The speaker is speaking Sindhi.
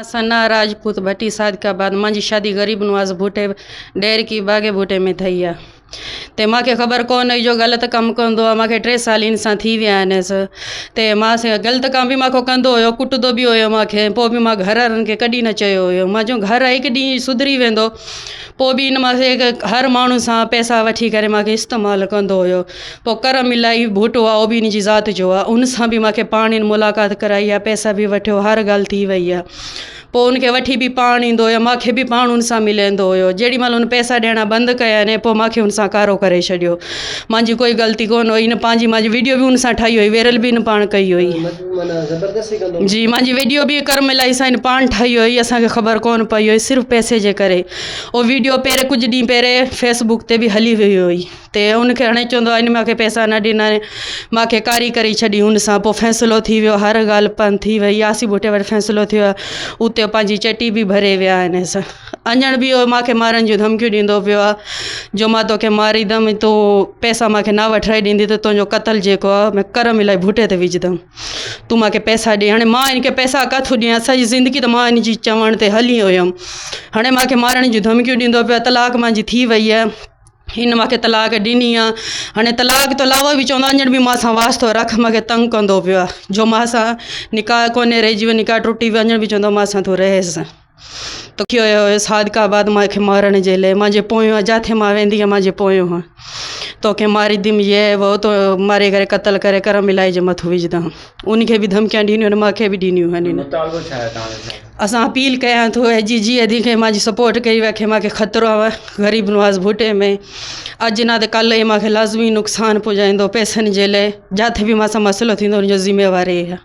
ثنا راجپوت ڀٽي صادق آباد مانجي شادي غريب نواز ڀٽي ڏهرڪي باغي ڀٽي ۾ ٿئي آ تي مانکي خبر ڪون هئي جو غلط ڪم ڪندو آ مانکي ٽي سال ان سان ٿي ويا آهن تي مان غلط ڪم به مانکو ڪندو هيو ڪٽندو به هيو مانکي پوء به مان گهر وارن کي ڪڏهن نه چيو هيو مان چيو گهر هڪ ڏينهن سڌري ويندو پوء به ان مان هر ماڻهو سان پئسا وٺي ڪري مانکي استعمال ڪندو هيو پوء ڪرم الاهي ڀٽو آ اهو به ان جي ذات جو آ ان سان به مانکي پاڻ ان ملاقات ڪرائي آ پئسا به وٺيو هر ڳالهه ٿي وئي آ پوء ان کي وٺي به پاڻ ايندو هيو مانکي به پاڻ ان سان ملندو هيو جيڏي مهل ان پئسا ڏيڻا بند ڪيا ني پوء مانکي ان سان ڪارو ڪري ڇڏيو مانجي ڪوئي غلطي ڪونه هئي ان پنهنجي مانجي ويڊيو به ان سان ٺاهي هئي وائرل به ان پاڻ ڪئي هئي جي مانجي ويڊيو به ڪرم الاهي سان ان پاڻ ٺاهي هئي اسان کي خبر ڪونه پئي هئي صرف پئسي جي ڪري اهو ويڊيو پهرين ڪجهه ڏينهن پهرين فيس بڪ تي به هلي وئي هئي تي ان کي هاڻي چوندو آهي ان مانکي پئسا نه ڏنا مانکي ڪاري ڪري ڇڏي ان سان پوء فيصلو ٿي ويو هر ڳالهه پن ٿي وئي آسي ڀٽي وٽ فيصلو ٿيو اتي پنهنجي چٽي به ڀري ويا آهن اڃڻ به اهو مانکي مارڻ جون ڌمڪيون ڏيندو پيو آهي جو مان توکي ماريندم تون پئسا مانکي نه وٺرائي ڏيندي ته تنهنجو قتل جيڪو آهي مان ڪرم الاهي ڀٽي تي وجهندم تون مانکي پئسا ڏي هاڻي مان هن کي پئسا ڪاٿو ڏيان سڄي زندگي ته مان هن جي چوڻ تي هلي هيم هاڻي مانکي مارڻ جون ڌمڪيون ڏيندو پيو آهي طلاق مانجي ٿي وئي آهي هن مانکي طلاق ڏني آهي هاڻي طلاق تو علاوه به چوندو آهي اڃا به مان سان واسطو رک مانکي تنگ ڪندو پيو آهي جو مان سان نڪاح ڪونهي رهجي ويو نڪاح ٽٽي ويو اڃا به چوندو آهي مان سان تون رهيس توکي هيو هيو صادق آباد مانکي مارڻ جي لاء مانجي پويون جاٿي مان ويندي هيم مانجي پويون توکي ماريندم يي وو تو ماري ڪري قتل ڪري ڪرم الائي جي مٿو وجهندم ان کي به ڌمڪيان ڏنيون آهن مانکي به ڏنيون آهن مطالبو ڇا آهي توهان جو اسان اپيل ڪيان ٿو جي جي ادي کي مانجي سپورٽ ڪئي وئي کي مانکي خطرو آهي غريب نواز ڀٽي ۾ اڄ نه ته ڪل هي مانکي لازمي نقصان پهچائيندو پئسن جي لاء جاٿي به مان سان مسئلو ٿيندو ان جو ذميوار هي آهي.